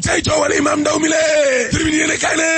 cay coowal imam Ndaw mi le tribune yéene kay ne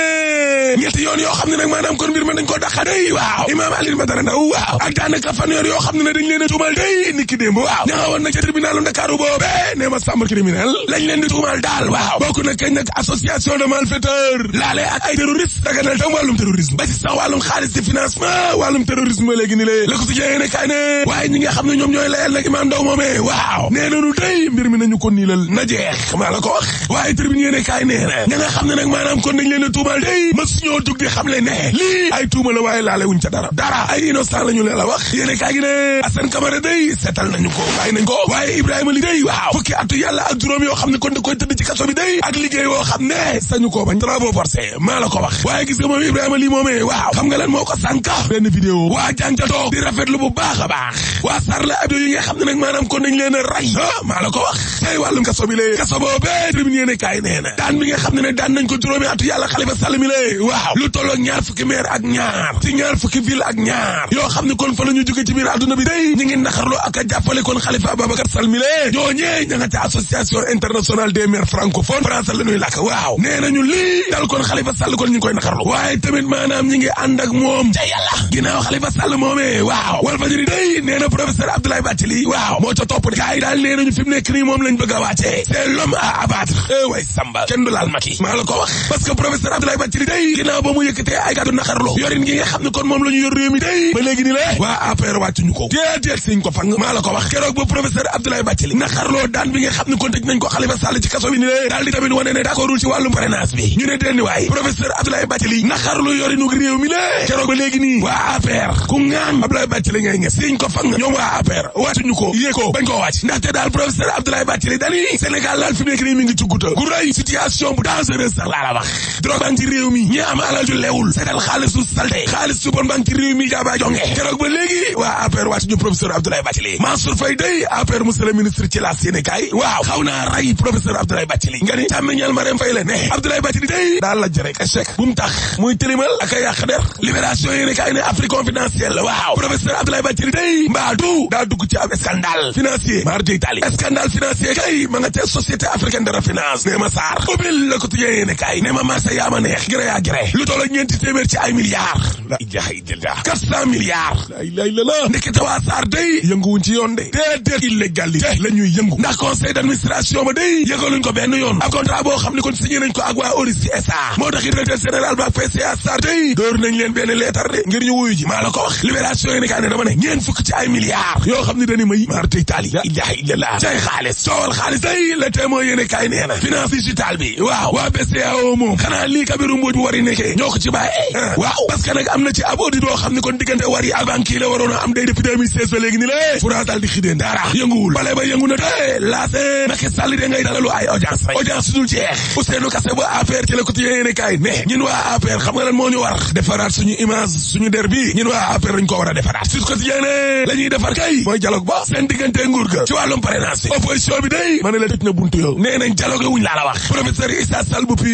ñetti yoon yoo xam ne nag maanaam kon mbir ma dañ ko daqa day waaw imam Alioune Badara Ndaw waaw ak daanaka fanweer yoo xam ne ne dañ leen a tuumal day niki démb waaw ña nga woon nag ca tribunalu Ndakaaru boobe ne ma chambre criminelle lañ leen di tuumal daal waaw bokk na kañ nag association de malfaiteurs laale ak ay terroriste daganal tam wàllum terrorisme ba ci sax wàllum xaalis di financement wàllum terrorisme léegi ni lée la ko si yéene kay ne waaye ñi nga xam ne ñoom ñooy layal nag imam Ndaw moomee waaw nee nañu day mbir mi nañu ko niilal na jeex maa la ko wax waaye tribune yéene kaay nee na ña nga xam ne nag maanaam kon dañ leen a tuumal day mas ñoo dug di xam le ne lii ay tuuma la waaye laale wuñ ca dara ay innocent la ñu leen la wax yéene kaay gi ne Assane Camara day seetal nañu ko bàyyi nañ ko waaye Ibrahima li day waaw fukki atu yàlla ak juróom yoo xam ne kon da koy tëdd ci kaso bi day ak liggéey woo xam ne sañu koo bañ travaux forcés maa la ko wax waaye gis nga moom Ibrahima li moomee waaw xam nga lan moo ko sànka benn vidéo waa jànjatoo di rafetlu bu baax a baax waa Sarla Abdou yi nga xam ne nag maanaam kon dañ leen a ray maa la ko wax tey wàllum kaso bi lée kaso boobee tribune yéene kaay nee na daan bi nga xam ne daan nañ ko juróomi atu yàlla Khalifa Sall mi lée waaw lu tolloog ñaar fukki maire ak ñaar ci ñaar fukki ville ak ñaar yoo xam ne kon fa la ñu jóge ci biir adduna bi day ñu ngi naxarlu ak a jàppale kon Khalifa Ababacar Sall mi lée ñooñee ña nga ca association internationale des maires francophones français la ñuy làkk waaw nee nañu lii dal kon Khalifa Sall kon ñu ngi koy naxarlu waaye tamit maanaam ñi ngi ànd ak moom ca yàlla ginnaaw Khalifa Sall moomee waaw Walfadjri day nee na professeur Abdoulaye Bathily waaw moo ca topp de gars yi daal nee nañu fi mu nekk nii moom lañ bëgg a wàccee c'est l'homme à abattre way Samba kenn du laal Macky maa la ko wax parce que professeur Abdoulaye Bathily day ginnaaw ba mu yëkkatee ay kàddu naxarlu yorin gi nga xam ne kon moom la ñu yor réew mi day ba léegi ni le waa APR wàccuñu ko déedéet siñ ko fang maa la ko wax keroog ba professeur Abdoulaye Bathily naxarloo daan bi nga xam ne kon tëj nañ ko Khalifa Sall ci kaso bi ni le daal di tamit wane ne d'accordul ci wàllum parrainage bi ñu ne dénni waay professeur Abdoulaye Bathily naxarlu yorinu réew mi le keroog ba léegi nii waa APR ku ŋaan Abdoulaye Bathily ngay nge siñ ko fang ñoom waa APR wàccuñu ko yée ko bañ koo wàcc ndaxte daal professeur Abdoulaye Bathily dani Sénégal daal fi mu nekk nii mi ngi cugguta gu rëy situation bu dangereuse sax laa la wax drogue baa ngi ci réew mi ñi am alal ju leewul seetal xaalis su salte xaalis su bon baa ngi ci réew mi jaaba jonge keroog ba léegi waa APR wàcc ñu professeur Abdoulaye Bathily Mansour Faye day APR monsieur le ministre ci la Sénégal waaw xaw naa ray professeur Abdoulaye Bathily nga ni càmmiñal Marème Faye la ne Abdoulaye Bathily day daal la jërek échec bu mu tax muy tëlimal ak a yàq der libération yéene kaay ne Afrique confidentielle la waaw professeur Abdoulaye Bathily day mbaadu daa dugg ci ab scandale financier mar d'Italie scandale financier kay ma nga ca société africaine de finance nee ma Sarr ubbil la ko tujee yéene kaay nee ma marché yaa ma neex gré à gré lu toll ak ñeenti téeméer ci ay milliards la ilaha illallah 400 milliards la ilaha illallah ndekete waa Sarr day yënguwuñ ci yoon de déedéet illégalité la ñuy yëngu ndax conseil d'administration ba day yëgaluñ ko benn yoon ab contrat boo xam ne kon signé nañ ko ak waa Oris ci SA moo tax directeur général ba PCA Sarr day door nañ leen benn leetar de ngir ñu wuyu ji maa la ko wax libération yéene kaay ne dama ne ñeen fukk ci ay milliards yoo xam ne dañu may mar d'Italie la ilaha illallah cay xaalis coowal xaalis day la témoin yéene kaay nee na finance digitale bi waaw waa BCEAO moom xanaa lii Kabiru Mbodj bu wari nekkee ñoo ko ci bàyyi waaw parce que nag am na ci ab audit boo xam ne kon diggante wari ak banque yi la waroon a am day depuis 2016 ba léegi ni lée France daal di xideen dara yënguwul bale ba yëngu na te laase Macky Sall de ngay dalalu ay audience rek audience dul jeex Ousseynou Kassé ba APR ci la ko tuyee yéene kaay ne ñun waa APR xam nga lan moo ñu war defaraat suñu image suñu der bi ñun waa APR dañ ko war a defaraat sur quotidien la ñuy defar kay mooy dialogue ba seen diggante nguur ga ci wàllum parrainage bi opposition bi day ma ne la tëj na buntu yow nee nañ dialogue wuñ laa la wax professeur Issa Sall bu pur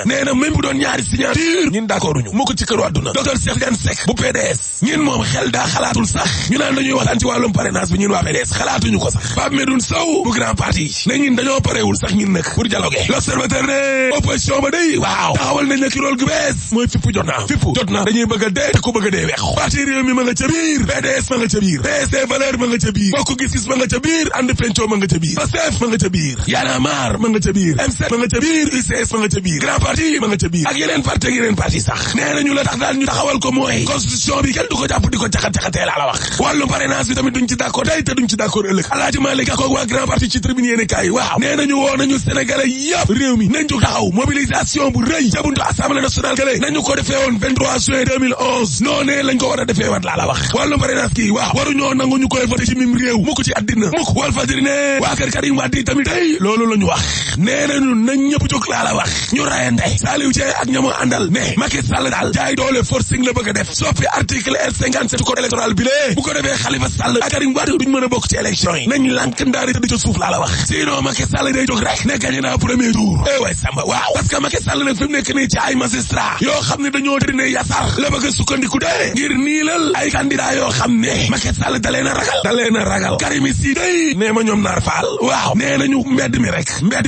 nee na même bu doon ñaari signature ñun d'accord uñu mu ko ci këru àdduna docteur Cheikh Diane Seck bu PDS ñun moom xel daa xalaatul sax ñu naan dañuy waxtaan ci wàllum parrainage bi ñun waa PDS xalaatuñu ko sax Pape Medoune Sow bu grand parti ne ñun dañoo parewul sax ñun nag pour dialoguer l'observateur ne opposition ba day waaw taxawal nañ la ki rôle gu bees mooy fippu jot na dañuy bëgg a dee te ku bëgg a dee weex parti réew mi ma nga ca biir PDS ma nga ca biir PSD valeur ma nga ca biir bokk gis-gis ma nga ca biir ànd penco ma nga ca biir Pastef ma nga ca biir Y'en a marre ma nga ca biir M7 ma nga ca biir UCS ma nga ca biir grand parti ma nga ca biir ak yeneen parti sax nee nañu la tax daal ñu taxawal ko mooy constitution bi kenn du ko jàpp di ko caxat-caxatee laa la wax wàllum parrainage bi tamit duñ ci d'accord tey te duñ ci d'accord ëllëg Alaaji Malick Gakou waa grand parti ci tribune yéene kaay waaw nee nañu woo nañu sénégalais yëpp réew mi nañ jóg taxaw mobilisation bu rëy ca buntu assemblée nationale gële nañu ko defee woon 23 juin 2011 noonee lañ ko war a defee wat laa la wax wàllum parrainage kii waaw waruñoo nangu ñu koy voté ci mim réew mukk ci àddina mukk Walfadjri ne waa kër Karim Wade tamit tey loolu la ñu wax nee nañu nañ ñëpp jóg laa la wax ñu rayante Saliou Dieng ak ñam ñamu àndal ne Macky Sall daal jaay doole forcing la bëgg a def soppi article R57 code électoral bi lée bu ko defee Khalifa Sall ak Karim Wade duñ mën a bokk ci élection yi nañ lànk ndaari tëdd ca suuf laa la wax sinon Macky Sall day jóg rek ne gagné naa premier tour way Samba waaw parce que Macky Sall nag fi mu nekk nii ci ay magistrat yoo xam ne dañoo tërine yasar la bëgg a sukkandiku de ngir niilal ay candidat yoo xam ne Macky Sall dalee na ragal Karim si day nee ma ñoom naar faal waaw nee nañu mbedd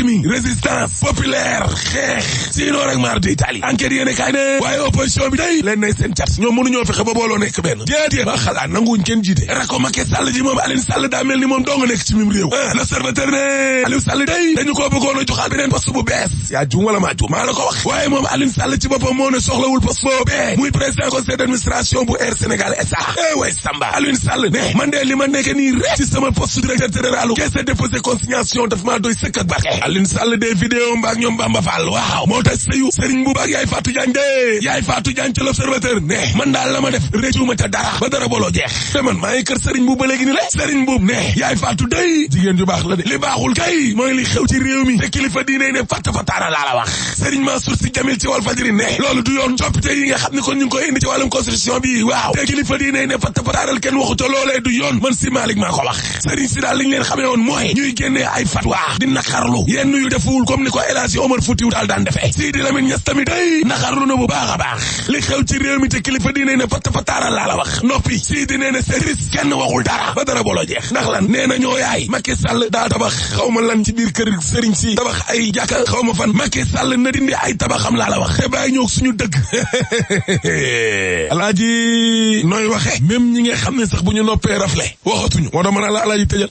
mi résistance populaire xeex sinon rek maar di Italie enquête yéene kaay ne waaye opposition bi day leen nay seen cat ñoom mënuñoo fexe ba booloo nekk benn déedéet ba xalaat nanguwuñ kenn jiite rako Macky Sall ji moom Aliou Sall daa mel ni moom dong nekk ci mim réew l'Observateur ne Aliou Sall day dañu ko bëggoon a joxaat beneen poste bu bees yaa juum wala maa juum maa la ko wax waaye moom Aliou Sall ci boppam moo ne soxlawul poste boobee muy président conseil d'administration bu Air Sénégal SA way Samba Aliou Sall ne man de li ma nekk nii rek ci sama poste directeur général caisse de dépôt et consignation daf maa doy sëkk ak barke Aliou Sall des vidéos mbaak ñoom Bamba Fall waaw moo tax sëyu Serigne Mboup ak Yaay Fatou Diagne de Yaay Fatou Diagne ci l'Observateur ne man daal la ma def réccuuma ca dara ba dara boloo jeex te man maa ngi kër Serigne Mboup ba léegi ni la Serigne Mboup ne Yaay Fatou day jigéen ju baax la de li baaxul kay mooy li xew ci réew mi te kilifa diine ne fatt fataara laa la wax Serigne Mansour Sy Djamil ci Walfadjri ne loolu du yoon coppite yi nga xam ne kon ñu ngi koy indi ci wàllum constitution bi waaw te kilifa diine ne fatt fataaral kenn waxu ca loolee du yoon man si Malick maa ko wax Serigne si daal li ñu leen xamee woon mooy ñuy génnee ay fatwa di naqarlu yenn yu defuwul comme ni ko El Hadji Omar Foutiyou daal daan defee Sidi Lamine Niass tamit day naqarlu na bu baax a baax li xew ci réew mi te kilifa diine ne fatt fataaral laa la wax noppi Sidi nee na service kenn waxul dara ba dara boloo jeex ndax lan nee na ñoo yaay Macky Sall daa tabax xaw ma lan ci biir kër Serigne si tabax ay jàkka xaw ma fan Macky Sall na dindi ay tabaxam laa la wax te bàyyi ñëw suñu dëgg alaaji nooy waxe même ñi nga xam ne sax bu ñu noppee rafle waxatuñu moo tax mën a la alaaji tëjal